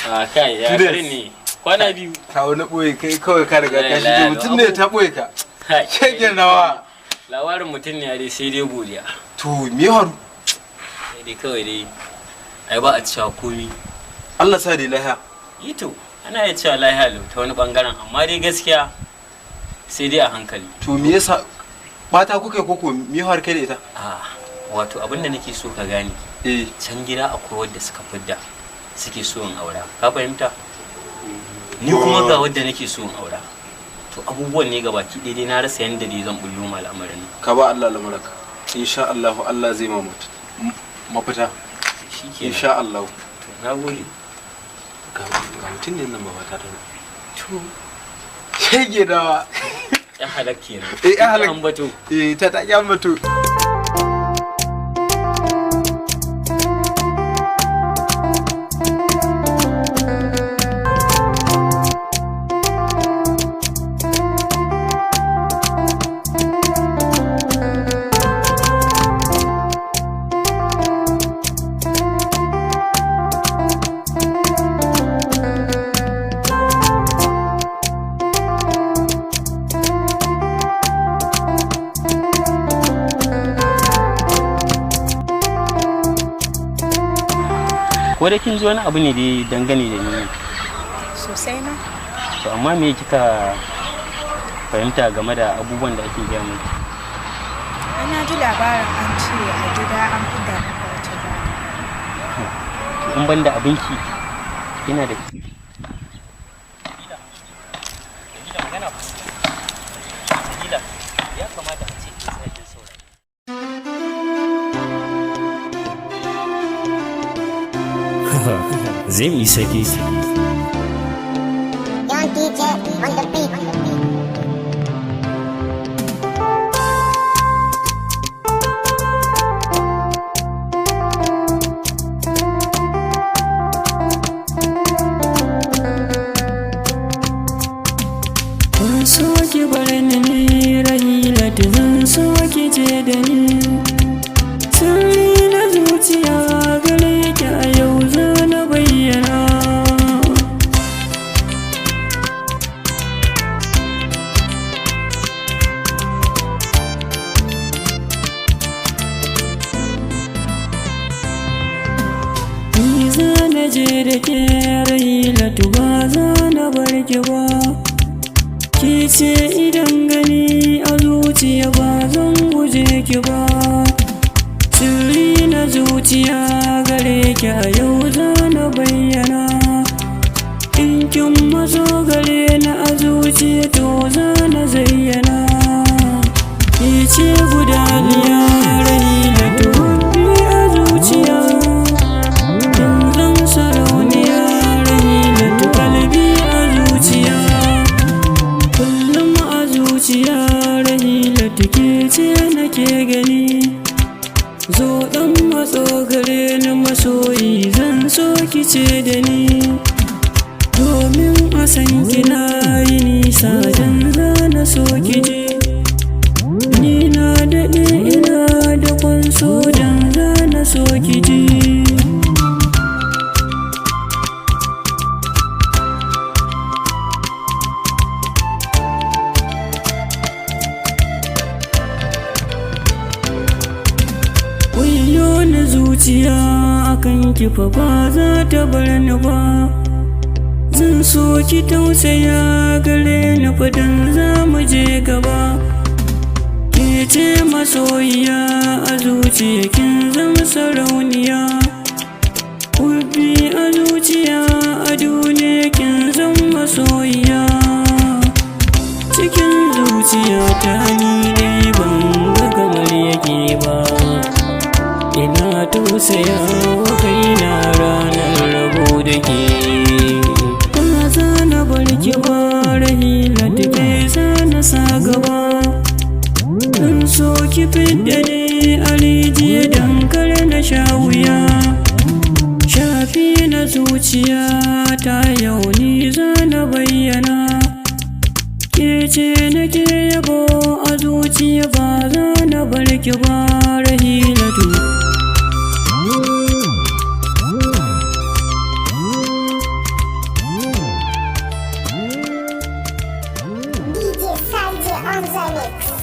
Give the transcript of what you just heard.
A kai ya garin ne. Kwana biyu. Ka wani boye kai kawai ka riga ka shige mutum ne ta boye ka. Shege nawa. Labarin mutum ne dai sai dai godiya. To me haru? Sai dai kawai dai ai ba a cewa komi. Allah sa dai lahiya. Ito ana iya cewa lahiya lau ta wani bangaren amma dai gaskiya sai dai a hankali. To me yasa mata kuka koko me har kai da ita? A wato abin da nake so ka gane. Eh. Can gida akwai wadda suka fidda suke so in aura. Ka fahimta? Ni kuma ga wadda nake so in aura. To abubuwan ne gabaki ɗaya dai na rasa yanda dai zan bullo ma al'amarin. Ka ba Allah lamaraka. Insha Allah Allah zai ma mafita. Shikenan. Insha Allah. To na gode. Ga mutum ne nan ba ta ta. To Shege nawa. ya halak kenan. Eh ya halak. Ambato. Eh ta ta ambato. Ko da kin ji wani abu ne dai dangane da ni. Sosai ma. To amma me kika fahimta game da abubuwan da ake gaya miki? Ana ji labarin an ce a gida an fida maka wata gana. To in banda abinki ina da ya kamata a ce kin tsaya kin saurara. Zai yi sake. Young DJ on the beat. Ban so ki bar ni ne Rahilatu, zan so ki je da ni. Sirri na zuciya gare ki a yau za na bayyana. Ni za na je da ke Rahilatu, ba za na bar ki ba. Ki ce idan gani a zuciya ba zan guje ki ba. Sirri na zuciya gare ki a yau za na bayyana. In kin mazo gare ni a zuciya to za na zayyana. Ki ce guda biyar Rahilatu ni a zuciya. Kin zam sarauniya Rahilatu kalbi a zuciya. Kullum a zuciya Rahilatu ke ce nake gani. Zo dan matso gare ni masoyi, zan so ki ce da ni. Domin a san kina yi nisa dan za na so ki je. Ni na daɗe ina da kwanso dan za na so ki je. Wayyo na zuciya akan kifa ba za ta bar ni ba. Zan so ki tausaya gare ni fadan za mu je gaba. Ke ce masoyiya a zuciya kin zama sarauniya. Hubbi a zuciya a duniya kin zama masoyiya. Cikin zuciya ta ni dai ban ga kamar yake ba. Ina tausaya wa kaina ranar rabo da ke. Ba za na bar ki ba Rahilatu, ke za na sa gaba. Zan so ki fidda ni a rijiya dan kar na sha wuya. Shafi na zuciya ta yau ni za na bayyana. Ke ce nake yabo a zuciya ba za na bar ki ba Rahilatu. On the mix.